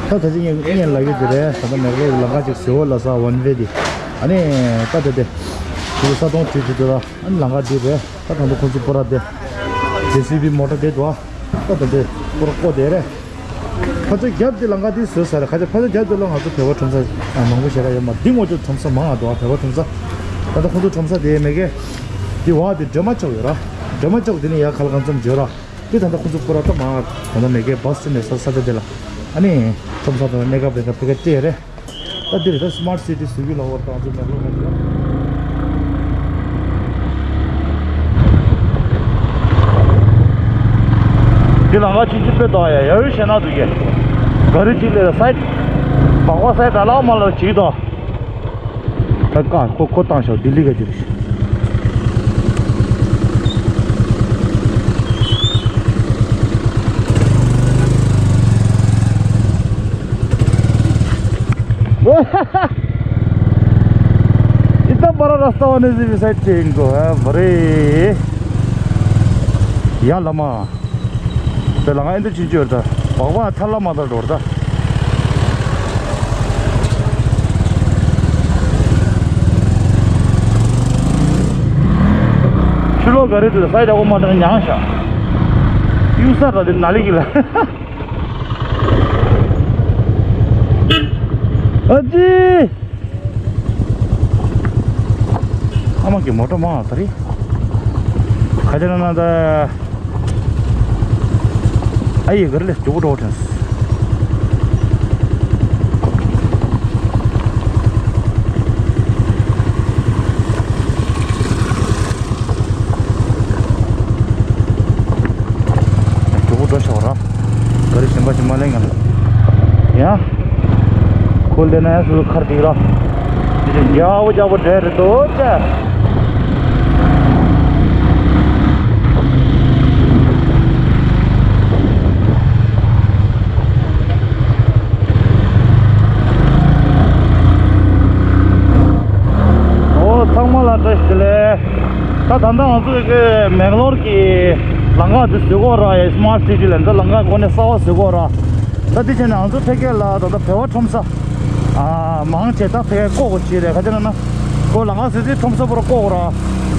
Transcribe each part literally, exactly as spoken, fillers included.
ད་ད་ཅི་ངས་ངས་ལབ་ཡོད་དེ་རེད། ད་ལྟ་མེག་ལོར་ལམ་ཁ་ཅིག་བཟོས་ཡོད་ལབ་ས་ཝན་ཝེ་དེ། ཨ་ནི་ད་དེ་དེ་དེ་ས་སྟོང་བྲིས་བྲིས་དེ་ལ་ཨ་ནི་ལམ་ཁ་འདི་རེད། ད་ད་ལྟ་ཁོ་ཚོ་པོ་ར་དེ་ཇེ་སི་བི་མོ་ཊ་དེ་འདུག་ཨ་ད་ད་དེ་པོ་ར་བཀོག་དེ་རེད། ཕ་ཚོ་རྒྱབ་དེ་ལམ་ཁ་དེ་བཟོས་ས་རེད། ཁ་ཆེ་ཕ་ཚོ་རྒྱབ་དེ་ལ་ང་ཚོ་བོད་པ་ཁྲོམ་ས་མང་པོ་ཞེ་དྲག་ཡོད་མ་འདི་ངོ་ཚོ་ཁྲོམ་ས་མང་ང་འདུག་ཨ་བོད་པ་ཁྲོམ་ས། ད་ལྟ་ཁོ་ཚོ་ཁྲོམ་ས་དེ་མེ་གེ་དེ་བ་དེ་སྒྲོལ་མ་ཅོག་ཡོད་ར། སྒྲོལ་མ་ཅོག་དེ་ནས་ཡར་ཁ་ལ་གང་ཙམ་འཇོག་ར། དེ་ད་ལྟ་ཁོ་ཚོ་ཁོ་ར་ད་མ་ད་ལྟ་མེ་གེ་བ་སི་སི་ཊེ་ཤན་ནས་ས་ས་ཆ་དེ་ལ་ཨ་ནི་ཁྲོམ་ས་དང་གནས་སྐབས་རེ་ད་ཕ་གི་སྤྲད་རེད། ད་འདིར་ད་སི་མཱར་ཊི་སི་ཊི་བཟོ་རྒྱུ་ལ་བར་དང་ཚོ་མེག་ལོར་ཁ་ཅིག་ལ། འདི་ལམ་ཁ་ཆུང་ཆུང་དཔེ་དོག་ཡ་ཡ་ཡོད་ཤེས་ན་འདུག་གས། ག་རེ་ཅིག་ལས་ས་ཡིད་སྦག་སྦག་ས་ཡིད་ད་ལག་མ་ལ་ཅིག་དོག་ད་ཀ་ཁོ་ཁོ་བཏང་ཤོག་ལྡི་ལི་ག་ཅིག་རེད། इतना बड़ा रास्ता होने से भी साइड चेंज को है बड़े। ཡ་ལ་མ། དེ་ལ་ང་ཨེ་འདྲ་ཅིག་བརྗོད་ད། བག་བག་ཐལ་ལ་མ་ད་འགྲོ་ད། ཕྱི་ལོགས་ག་རེ་དེ་ས་ཡ་ད་འོ་མ་ད་ཉང་ཤག་གཡུག་ས་ར་དེ་ན་ལི་གི་ལ། ཨ་ཙི། ཨ་མ་གི་མོ་ཊ་མ་ད་རི། ཁ་ཅ་ན་ན་ད། ཨ་ཡེ་གར་ལེ་ཇོ་བོ་ཊོ་ཊེན་སི། ཇོ་བོ་འགྲོ་ཤོག་ར། ག་རེ་གཞན་པ་ཞིག་མ་ལེན་ང་ལ། ཡ། ཁོ་ལེན་ན་ཡ་སུ་ཁར་དིག་ར། དེ་ཅི་རྒྱ་བོ་རྒྱ་བོ་འདྲེ་རེད་དོ་ཅ། ཨོ་ཚང་མ་ལ་བཀྲ་ཤིས་བདེ་ལེགས། ད་ད་ལྟ་ང་ཚོ་གི་མེག་ལོར་གྱི་ལམ་ཁ་འདི་བཟོས་གོ་ར་ཡ་སི་མཱར་ཊི་སི་ཊི་ལ་འདི་ལམ་ཁ་གོ་ནས་གསར་པ་བཟོས་གོ་ར། ད་འདི་བྱས་ན་ང་ཚོ་ཕ་གི་ལ་ད་ལྟ་བོད་པ་ཁྲོམ་ས་ཨ་མང་ཆེ་ད་ཕ་གི་བཀོག་གོ་ཅི་རེད་ག་ཅི་ན་ན་ཁོ་ལམ་ཁ་བཟོས་ཚེ་ཁྲོམ་ས་པོ་ར་བཀོག་གོ་ར།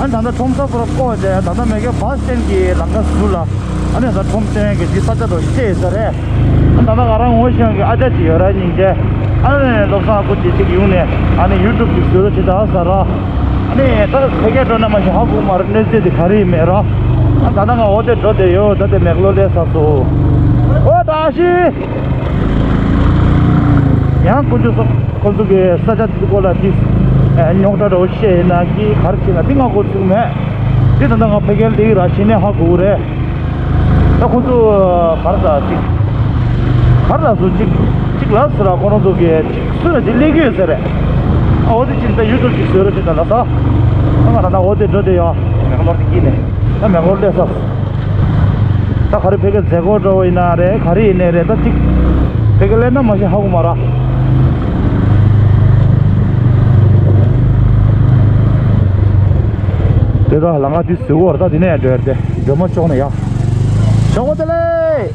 ཨ་ནི་ད་ལྟ་ཁྲོམ་ས་པོ་ར་བཀོག་བྱས་ད་ལྟ་མེ་གེ་བ་སི་སི་ཊེན་གྱི་ལམ་ཁ་ཟུར་ལ་ཨ་ནི་ད་ཁྲོམ་སྟོན་གྱི་འདི་ས་ཆ་དོ་ཤེས་ས་རེད། ཨ་ད་ལྟ་ང་རང་ངོ་ཤེས་ཀྱི་ཨ་ཅག་ཅིག་ཡོད་ར་སྙིང་རྗེ། ཨ་ནི་བློ་བཟང་ཨ་ཁུ་ཅིག་ཅིག་ཡོང་ནས་ཨ་ནི་ཡུ་ཊུབ་ཅིག་བཟོས་རོགས་བྱེད་ད་ཟེར་ར། ཨ་ནི་ད་ཕ་གིར་འགྲོ་ན་མ་གཞི་ཧ་གོ་མ་རེད་གནས་ཚུལ་དེ་ག་རེ་ཡིན་མེད་ར། ཨ་ད་ལྟ་ང་འོ་དེ་འགྲོ་བསྡད་ཡོད་ད་དེ་མེག་ལོར་སླེབས་ཚར་སོང་། ཨོ་ད་ཤི། ཡང་དཀོན་མཆོག་གསུམ་ཁོ་ཚོ་གི་ས་ཆ་དེ་ཚོ་སྐོར་ལ་ཅིག་རྙོག་དྲ་འདྲ་བོ་བཤད་ཡིན་ན་གི་ག་རེ་བྱེད་ན་དེ་ང་གོ་ཚུགས་མེད། དེ་ད་ལྟ་ང་ཕ་གིར་སླེབས་ཡོད་ར་གཞི་ནས་ཧ་གོ་རེད། ད་ཁོ་ཚོ་ག་རེ་ཟ་ཅིག་ག་རེ་ལ་སོ་ཅིག་ཅིག་ལ་ཟེར་ར་ཁོ་རང་ཚོ་གི་ཅིག་སུ་ལ་ཅིག་སླེབས་ཀྱི་ཡོད་ཟེར་རེད། ཨ་འོ་དེ་ཅིག་ད་ཡུ་ཊུབ་ཅིག་བཟོས་རོགས་བྱེད་ད་ལ་ད། ད་ང་ད་ད་འོ་དེ་འགྲོ་དེ་ཡོད་མེག་ལོར་དེ་སྐྱིད་ནས་ད་མེག་ལོར་སླེབས་ས། ད་ག་རེ་ཕ་གི་མཛད་སྒོ་འགྲོ་བ་ཡིན་ན་རེད་ག་རེ་ཡིན་ནའི་རེད་ད་ཅིག་ཕ་གི་སླེབས་ན་མ་གཞི་ཧ་གོ་མ་ར། དེ་ད་ལམ་ཁ་དེ་ཟུར་བོར་ད་དེ་ནས་འགྲོ་ཡར་དེ་སྒྲོལ་མ་ཅོག་ནས་ཡ། ཞོགས་པ་བདེ་ལེགས།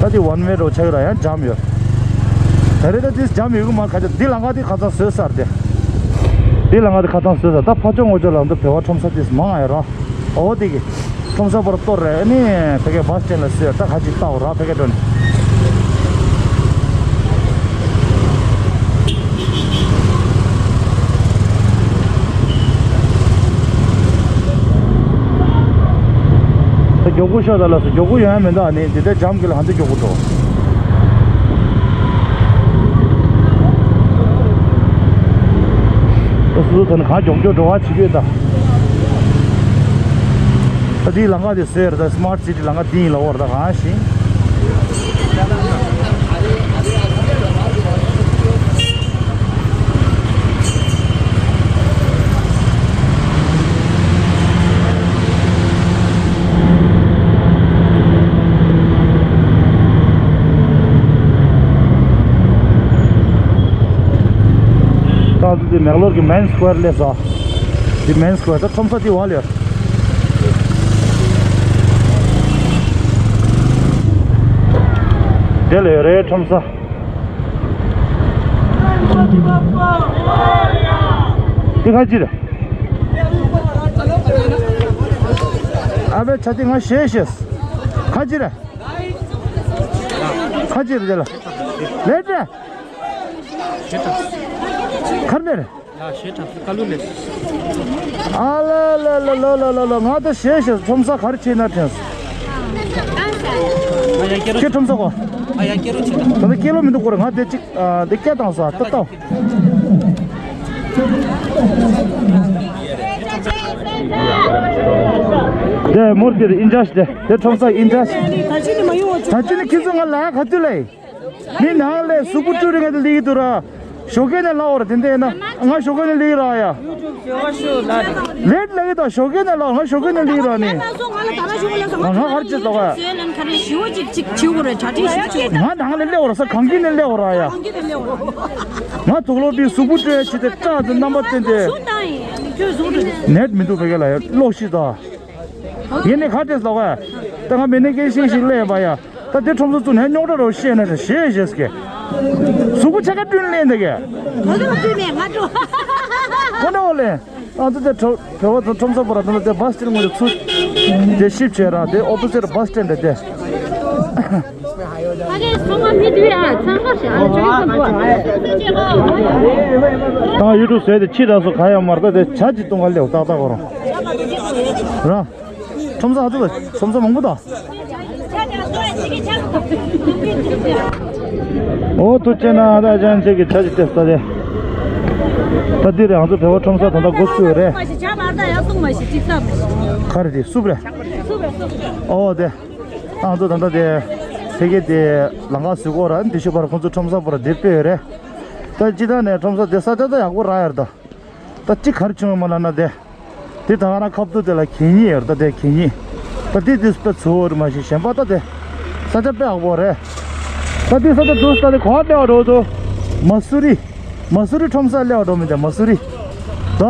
ད་དེ་ཝན་ཝེ་རོ་ཆགས་ར་ཡང་འཇམ་ཡོད། ད་རེད་ད་དེ་འཇམ་ཡོད་གི་མ་ཁ་ཆ་འདི་ལམ་ཁ་དེ་ཁ་ཚང་བཟོས་ཚར་དེ། འདི་ལམ་ཁ་དེ་ཁ་ཚང་བཟོས་ཚར་ད་ཕ་ཅོག་ངོ་ཅོག་ལ་འདི་བོད་པ་ཁྲོམ་ས་དེ་མང་ང་ཡོད་ར། ཨོ་དེ་གི། ཁྲོམ་ས་པར་གཏོར་རེད་ཨ་ནི་ཕ་གི་བ་སི་སི་ཊེན་ལ་སོས་ད་ཁ་ཅིག་ལྟ་འོ་ར་ཕ་གི་འགྲོ་ནས། ད་མགྱོགས་པོ་ཤོག་ད་ལ་སོ་མགྱོགས་པོ་ཡོང་ཡ་མི་འདུག་ཨ་ནི་འདི་ལྟའི་འཇམ་གི་ལ་ཧ་འདི་མགྱོགས་པོ་འགྲོ། ད་སོ་སོ་ད་ནི་གང་མགྱོགས་མགྱོགས་འགྲོ་བ་བྱེད་ཀྱི་ཡོད་ད། ད་དེའི་ལམ་ཁ་དེ་ཟེར་ད་སི་མཱར་ཊི་སི་ཊི་ལམ་ཁ་འདི་ཡིན་ལ་འོར་ད་གང་ཞིག་ད་དེ་མེག་ལོར་གྱི་མེན་སི་ཀོ་ཝེར་སླེབས་སོ། འདི་མེན་སི་ཀོ་ཝེར་ད་ཁྲོམ་ས་འདི་བ་ལ་ཡོད། དེ་ལས་རེད་ཁྲོམ་ས། འདི་ཁ་ཅི་རེད། ཨ་བའི་ཆ་དེ་ང་ཞེས་ཞེས། ཁ་ཅི་རེད། ཁ་ཅི་རེད་དེ་ལ། ལས་འབྲས། གར་ནས་རེད། ཡ་ཞེས་དྲན་སོང་། ཀ་ལུ་ལས། ཨ་ལ་ལ་ལ་ལ་ལ་ལ་ལ། ང་ད་ཞེས་ཞེས་ཁྲོམ་ས་གར་ཕྱིན་ན་དྲན་སོང་། ཨ་ཡ་སྐྱེ་རུ། ཁྱེད་ཁྲོམ་ས་གོ། ཨ་ཡ་སྐྱེ་རུ་ཕྱིན་ད། ད་ལྟ་སྐྱེ་ལོ་མི་འདུག་གོ་རེ། ང་དེ་གཅིག་ཨ་དེ་སྐད་བཏང་སོང་། ཨ་ཏོ་ཏོ། དེ་མོར་དེར་ཨིན་ཇཱས་དེ་དེ་ཁྲོམ་ས་ཨིན་ཇཱས། ད་ཅི་ནི་མ་ཡོང་བ་ཅི། ད་ཅི་ནི་ཁྱེད་ཚོ་ང་ལ་ག་དུས་ལ། མི་ནང་ལས་གཟུགས་པོ་བཀྲུས་རེ་ང་དེ་ལིག་འདུག་ར། ཞོགས་ཀས་ནས་ལབ་འོ་ར། དེ་འདྲ་ན་ང་ཞོགས་ཀས་ནས་ལིག་ར་ཡ། ལེད་ལབ་ཀྱི་ད། ཞོགས་ཀས་ནས་ལབ། ང་ཞོགས་ཀས་ནས་ལིག་ར་ནི། ང་ང་ཧར་ཅི་ལབ་ཡ། ང་ནང་ལས་སླེབས་འོ་ར། ས་གངས་སྐྱིད་ནས་སླེབས་འོ་ར་ཡ། ང་དུག་ལོག་པའི་གཟུགས་པོ་བཀྲུས་ཡ་ཆེད་དེ་སྐྲ་དེ་རྣམ་པ་བསྟན་ཏེ། ནེཊ་མི་འདུག་བོད་སྐད་ལ་ཡ། ཀློག་ཤེས་ད། ཡིན་ནི་ཁ་ཏེས་ལོག་ཨ། ད་ང་མི་ནི་ཀེ་ཤིང་ཞིག་ལས་པ་ཡ། ད་དེ་ཁྲོམ་ས་ཚུགས་ནས་རྙོག་དྲ་རོ་བཤད་ན་ཞེས་ཞེས་ཀྱི། གཟུགས་པོ་ཆ་ག་བསྐྲུན་ལེན་འདི་གས། ག་ཚོད་བསྐྲུན་ནས་ང་འགྲོ། ཁོ་ན་འོ་ལེ། ང་ཚོ་དེ་ཁྲོ་བོ་ཚོ་ཁྲོམ་ས་པོ་ར་ད་དེ་བ་སི་སི་ཊེན་ངོས་ཚུགས། དེ་ཤིབ་བྱས་ར་དེ་ཨོ་པོ་སི་ཊི་བ་སི་སི་ཊེན་དེ་དེ། ད་ཡུ་ཊུབ་བཟོས་ཏེ་ཕྱི་ར་སོ་ག་ཡ་མར་ད་དེ་ཇ་ཅིག་བཏུང་ག་ལེའོ་ཏག་ཏག་གོ་རོ། ར། ཁྲོམ་ས་ཨ་ཚོ་ཁྲོམ་ས་མང་པོ་ད། ཨོ་ཐུགས་རྗེ་ཆེ་ན་ད་ཅན་ཅིག་གི་ཇ་ཅིག་ཏེ་ས་དེ། ད་འདི་རེད། ང་ཚོ་བོད་པ་ཁྲོམ་ས་ད་ལྟ་འགོ་ཚུགས་ཡོད་རེད། མ་ཤི་ཇ་མར་ད་ཡ་སུང་མ་ཤི་ཅིག་ས་མ་ཤི། ག་རེ་དེ་སུབ་རེད། སུབ་རེད་སུབ་རེད། ཨོ་དེ། ང་ཚོ་ད་ལྟ་དེ། ཕ་གི་དེ་ལམ་ཁ་ཟུར་གོ་ར་འདི་ཤུ་བར་ཁོང་ཚོ་ཁྲོམ་ས་པོ་ར་འདིར་སྤོས་ཡོད་རེད། ད་སྤྱི་བཏང་ནས་ཁྲོམ་ས་དེ་ས་ཆ་ད་ཡག་པོ་རག་ཡོད་རེད་ད། ད་ཅི་གར་བྱུང་ཡོད་མ་ལབ་ན་དེ། དེ་ད་ག་རང་ཁ་བསྡུ་དེ་ལ་གད་སྙིགས་ཡོད་རེད་ད། དེ་གད་སྙིགས། ད་དེ་དུས་དཔེ་ཚུ་བོ་རེད་མ་གཞི་གཞན་པ་ད་དེ། ས་ཆ་དཔེ་ཡག་པོ་རེད། ད་དེ་ས་ཆ་དུས་ད་དེ་གོ་བ་སླེབས་འགྲོ་དུ། མ་སུ་རི། མ་སུ་རི་ཁྲོམ་ས་སླེབས་འགྲོ་མི་འདྲ་མ་སུ་རི། ད།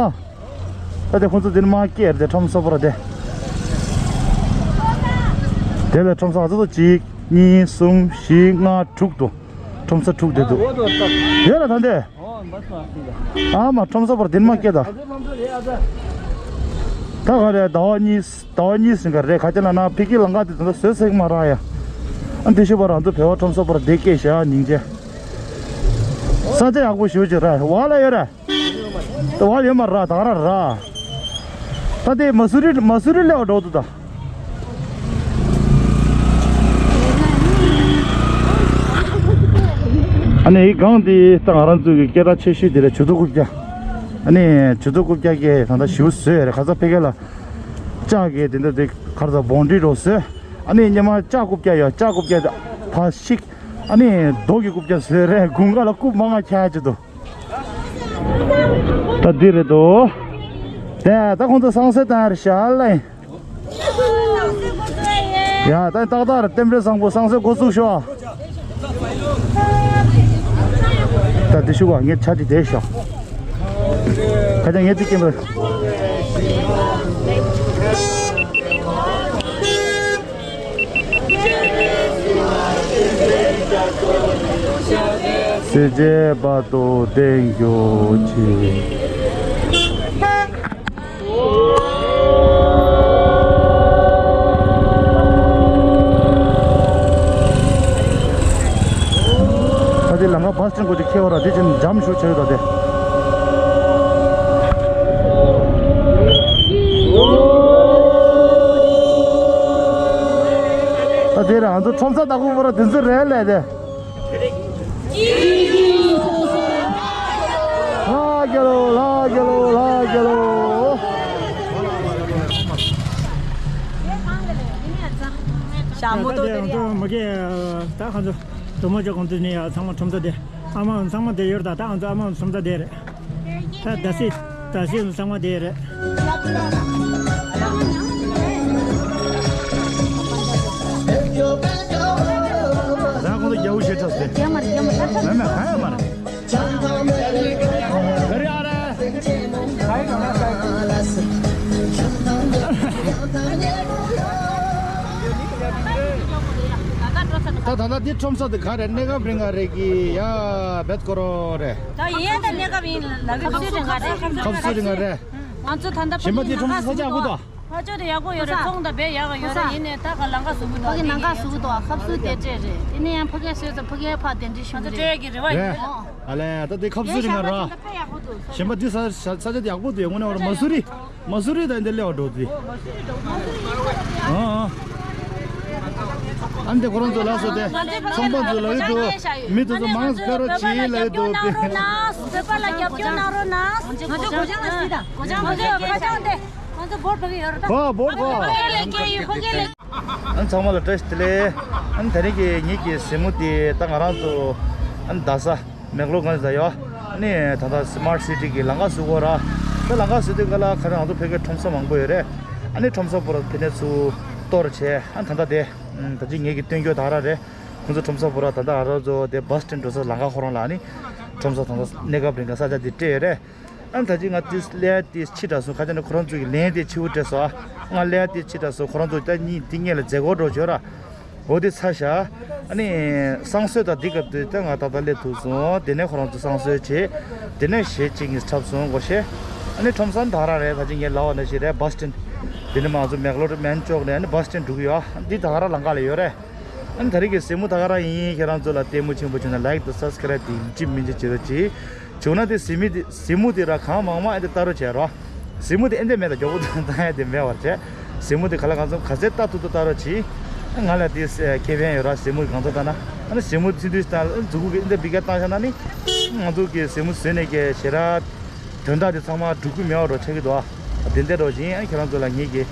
ད་དེ་ཁོང་ཚོ་དེ་ནི་མ་སྐྱེས་རེད་དེ་ཁྲོམ་ས་པོ་ར་དེ། དེ་ལས་ཁྲོམ་ས་ང་ཚོ་གཅིག་གཉིས་གསུམ་བཞི་ལྔ་དྲུག་དུ། ཁྲོམ་ས་དྲུག་དེ་འདུག་དེ་ལ་ད་འདི། ཨ་མ་ཁྲོམ་ས་པར་དེ་མ་སྐད་ད། ད་ག་རེ་ཟླ་བ་གཉིས་ཟླ་བ་གཉིས་ཟིན་ག་རེ་ཁ་ཆེ་ན་ན་ཕི་ཀི་ལང་ག་དེ་ད་བཟོས་ཟེག་མ་ར་ཡ། ཨ་འདི་ཤི་བ་རང་ཚོ་བེ་བ་ཁྲོམ་ས་པར་དེ་སྐད་བཞག་སྙིང་རྗེ། ས་ཆ་ཡག་པོ་ཞུ་ཅི་ར་བ་ལ་ཡོད་ར། ད་བ་ལ་ཡོད་མ་ར་ད་ག་ར་ར། ད་དེ་མ་སུ་རི་མ་སུ་རི་ལེ་བ་འགྲོ་འདུག་ད། ཨ་ནི་ཡི་གང་དེ་ད་ང་རང་ཚོའི་སྐད་གྲགས་ཆེ་ཤོས་དེ་རེད། ཆུ་ཚོད་དགུ་བརྒྱ། ཨ་ནི་ཆུ་ཚོད་དགུ་བརྒྱ་གི་ད་ལྟ་ཞིའུ་བཟོས་རེད། ཁ་ཚ་ཕེ་ཁེ་ལ་ལྕགས་གི་དེ་འདྲ་དེ་ཁར་ཚ་བོང་འདྲི་རོ་བཟོས། ཨ་ནི་ཉི་མ་ལྕགས་རྐུབ་བཀྱག་ཡོད། ལྕགས་རྐུབ་བཀྱག་ཕ་ཤིག་ཨ་ནི་རྡོ་གི་རྐུབ་བཀྱག་བཟོས་རེད། དགུན་ཁ་ལ་རྐུབ་མང་ང་ཁྱག་ཅིག་འདུག་ད་འདི་རེད་དོ། དེ་ད་ཁོང་ཚོ་སང་སེ་ད་རེ་ཤ་ལ་ཡིན། ཡ་ད་ཏག་ཏག་རེད། རྟེན་འབྲེལ་བཟང་པོ་སང་སེ་འགོ་བཙུགས་ཤོག་ད་འདི་ཤུ་བ་ངས་ཆ་འདི་བསྡད་ཤོག་ཁ་ཅང་ངས་འདི་སྐྱེན་པ། སྲིད་རྗེ་བར་དུ་བརྟན་གྱུར་ཅིག་ད་དེ་ལམ་ཁ་བ་སི་ཊན་གོ་དེ་ཁེལ་བ་ར་དེ་ཅན་འཇམ་ཞུ་ཆེ་ཡོད་ད་དེ། ད་དེ་ར་ང་ཚོ་ཁྲོམ་ས་ལྟ་བུ་བོ་ར་དེ་ཚོ་རེད་ལས་དེ། ལྷ་རྒྱལ་ལོ། ལྷ་རྒྱལ་ལོ། ལྷ་རྒྱལ་ལོ། ཞྭ་མོ་ཏོ་དེ་རེད། ད་ང་ཚོ་མ་གི་ད་ང་ཚོ་དུ་མ་ཅོ་གང་དུ་ནས་ཡ་ཚང་མ་ཁྲོམ་ས་དེ་ཨ་མ་ཚང་མ་དེ་ཡོད་ད། ད་ང་ཚོ་ཨ་མ་ཁྲོམ་ས་དེ་རེད། ད་ད་སི་ད་སི་ཚང་མ་དེ་རེད། ད་ཁོང་ཚོ་རྒྱ་བོ་ཞེ་དྲག་སྟེ། རྒྱ་མ་རེད། རྒྱ་མ་རེད། མེད་མེད་ག་ཡ་མ་རེད། ག་རེ་ཨ་རེད། ད་ད་ལྟ་འདི་ཁྲོམ་ས་དེ་ག་རེད། གནས་སྐབས་རིང་ག་རེད་ཀྱི་ཡ་བེད་ཀོ་རོ་རེད། ད་ཡིན་ད་གནས་སྐབས་ཡིན་ལ་ཁབ་སུ་རིང་ག་རེད། ཁབ་སུ་རིང་ག་རེད། ང་ཚོ་ད་ལྟ་གཞན་པ་འདི་ཁྲོམ་ས་ས་ཆ་ཡག་པོ་འདུག་ཕ་ཆོས་དེ་ཡག་པོ་ཡོད་རེད། ཚོང་དང་བེད་ཡག་ག་ཡོད་རེད། ཡིན་ནའི་ད་ག་ལང་ཀ་ཟུག་གི་འདུག་ཕ་གི་ནང་ཀ་ཟུག་གི་འདུག་ཁབ་སུ་དེ་སྤྲད་རེད། དེ་ནས་ཡང་ཕ་གིའི་སོས་ཙང་ཕ་གིའི་ཕ་དེ་འདྲི་ཞུ་གི་རེད། ང་ཚོ་སྤྲད་ཀྱི་རེད་བ། ཡིན། ཨ་ལས་ད་དེ་ཁབ་སུ་རིང་ག་ར། གཞན་པ་འདི་ས་ས་ཆ་དེ་ཡག་པོ་འདུག་དངོས་གནས་བར་མ་སུ་རི། མ་སུ་རི་དང་འདི་སླེབས་པ་འགྲོ་དུས། ཨ་ཨ། ཨ་འདི་ཁོ་རང་ཚོ་ལ་སོ་དེ་ཚོང་པ་ཚོ་ལ་ཡོད་དུ། མི་དེ་ཚོ་མང་ཙམ་ཕེབས་རོགས་གྱིས་ལ་ཡོད་དུ། བོད་པ་ལ་རྒྱབ་སྐྱོར་གནང་རོགས་གནང་། ང་ཚོ་གོ་ཆང་ལ་སྲིད་དང་གོ་ཆང་གོ་ཆང་གོ་ཆང་དེ་ང་ཚོ་བོར་ཕ་གི་ཡོད་རེད་ད། གོ་བོར་གོ། ཕ་གི་ལས་སྐྱེས་ཡོད་ཕ་གི་ལས། ཨ་ཚང་མ་ལ་བཀྲ་ཤིས་བདེ་ལེགས། ཨ་ད་རིང་གི་ངེད་ཀྱི་གཟིགས་མོ་དེ་ད་ང་རང་ཚོ་ཨ་རྡ་ས། མེག་ལོར་གང་ཟེར་ཡོད། ཨ་ནི་ད་ལྟ་སི་མཱར་ཊི་སི་ཊི་གི་ལམ་ཁ་བཟོ་གི་ཡོད་ར། ད་ལམ་ཁ་བཟོ་དུས་སྒང་ལ་ཁ་སང་ང་ཚོ་ཕ་གིའི་ཁྲོམ་ས་མང་པོ་ཡོད་རེད། ཨ་ནི་ཁྲོམ་ས་བོ་ར་ཕ་གི་ནས་ཚུར་གཏོར་བྱས། ཨ་ད་ལྟ་དེ་ད་ཅི་ངེད་ཀྱི་སྟོན་རྒྱུ་དེ་ར་རེད། ཁོང་ཚོ་ཁྲོམ་ས་བོ་ར་ད་ལྟ་ང་རང་ཚོ་དེ་བཱས་སི་ཊེན་འགྲོ་ས་ལམ་ཁ་ཁོ་རང་ལ། ཨ་ནི་ཁྲོམ་ས་ད་ལྟ་གནས་སྐབས་རིང་ག་ས་ཆ་དེ་སྤྲད་ཡོད་རེད། ཨ་ནི་ད་ཅི་ང་དེ་ལས་དེ་ཕྱི་དྲགས་སོང་། ཁ་ཅིག་ནི་ཁོ་རང་ཚོ་གི་ལན་དེ་ཕྱི་པོ་སྤྲད་སོང་། ཨ་ང་ལས་དེ་ཕྱི་དྲགས་སོང་། ཁོ་རང་ཚོ་ད་གཉིས་དེ་གཉིས་ལ་མཛད་སྒོ་འགྲོ་བྱོས་ར། འོ་དེ་ཚར་ཤག་ཨ་ནི་བསང་གསོལ་དང་འདི་སྐབས་དུས་ད་ང་ཏག་ཏག་སླེབས་ཐུབ་སོང་། དེ་ནས་ཁོ་རང་ཚོ་བསང་གསོལ་བྱས། དེ་ནས་གཞས་གཅིག་གཉིས་འཁྲབ་སོང་གོ་ཤེ། ཨ་ནི་ཁྲོམ་ས་ད་ག་རང་རེད། ད་ཅི་ངས་ལབ་པ་ནང་བཞིན་རེད། བཱས་སི་ཊེན། དེ་ནས་མ་ང་ཚོ་མེག་ལོར་མན་ཅོག་ནས་ཨ་ནི་བཱས་སི་ཊེན་འགྲོ་གི་ཡོད། ཨ་འདི་ད་ག་རང་ལམ་ཁ་ལ་ཡོད་རེད། ཨ་ནི་ད་རེས་ཀྱི་གཟིགས་མོ་ད་ག་རང་ཡིན། ཁྱེད་རང་ཚོ་ལ་ལྟད་མོ་ཆེན་པོ་བྱུང་ན་ལའིཀ་དང་སབ་སི་ཀ་རའིབ་དེ་ཡིན་གཅིག་མིན་གཅིག་བྱེད་རོགས་གྱིས། བྱུང་ན་དེ་གཟིགས་མི་དེ་གཟིགས་མོ་དེ་ར་གང་མང་མང་ཨེ་འདི་ལྟ་རོགས་བྱས་རོགས། གཟིགས་མོ་དེ་ཨེ་འདི་མེད་ལ་མགྱོགས་པོ་བཏང་ཡ་དེ་མེད་པར་བྱས། གཟིགས་མོ་དེ་ག་ལ་གང་འཚམ་ག་ཚད་ལྟ་ཐུབ་ཐུབ་ལྟ་རོགས་གྱིས། ང་ལ་དེ་ཁེ་ཕན་ཡོད་ར། གཟིགས་མོ་གང་འཚམ་ལྟ་ན། ཨ་ནི་གཟིགས་མོ་ཚིག་འདུས་ལྟ་མཛུབ་གུ་གི་ཨེ་འདི་བི་ག་བཏང་བཞག་ན་ནི། ང་ཚོ་གི་གཟིགས་མོ་བཟོས་ནས་ཀྱི་ཞེ་དྲག་དོན་དག་དེ་ཚང་མ་སྒྲུབ་ཀྱི་མེད་པ་རོ་ཆགས་ཀྱི་འདུག་ཨ། དེ་འདྲ་རོ་བཞིན་ཨ་ཁྱེད་རང་ཚོ་ལ་ངེད་ཀྱི་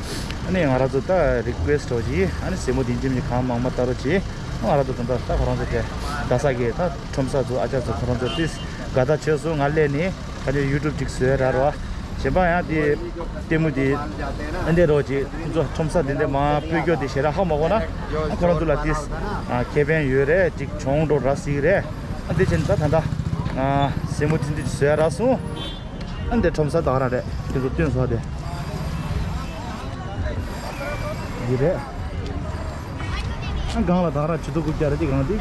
ཨ་ནི་ང་རང་ཚོ་ད་རི་ཀུ་ཨེ་སི་ཊི་རོ་བཞིན་ཨ་ནི་གཟིགས་མོ་དེ་འཇིམ་གྱི་གང་མང་མང་ལྟ་རོགས་གྱིས། ང་རང་ཚོ་དོན་དག་ད་ཁོ་རང་ཚོ་དེ་རྡ་ས་གི་ད་ཁྲོམ་ས་ཚོ་ཨ་ཅག་ཚོ་ཁོ་རང་ཚོ་ཏིས་དགའ་ད་བྱོས་སོང་། ང་སླེབས་ནས་ཁ་ཉོ་ཡུ་ཊུབ་ཅིག་བཟོས་ར་རོ། གཞན་པ་ཡང་དེ་ལྟད་མོ་དེ་ཨ་འདྲ་རོ་གྱིས། ཁོ་ཚོ་ཁྲོམ་ས་དེ་འདྲ་མ་སྤོས་སྐྱོ་དེ་ཞེ་དྲག་ཧ་མ་གོ་ན་ཨ་ཁོ་རང་ཚོ་ལ་ཏིས་ཁེ་ཕན་ཡོད་རེད། ཅིག་གྱོང་འགྲོ་ར་སྲིད་རེད། ཨ་དེ་བྱས་ནས་ད་ད་ད་གཟིགས་མོ་ཐིན་ཐིན་བཟོས་ར་སོང་། ཨ་འདི་ཁྲོམ་ས་ད་ག་རང་རེད། ཁྱེད་ཚོ་སྟོན་སོང་དེ། འདི་རེད། ཨ་སྒང་ལ་ད་ག་རང་ཆུ་ཚོད་དགུ་བརྒྱ་རེད། དེ་སྒང་དེ།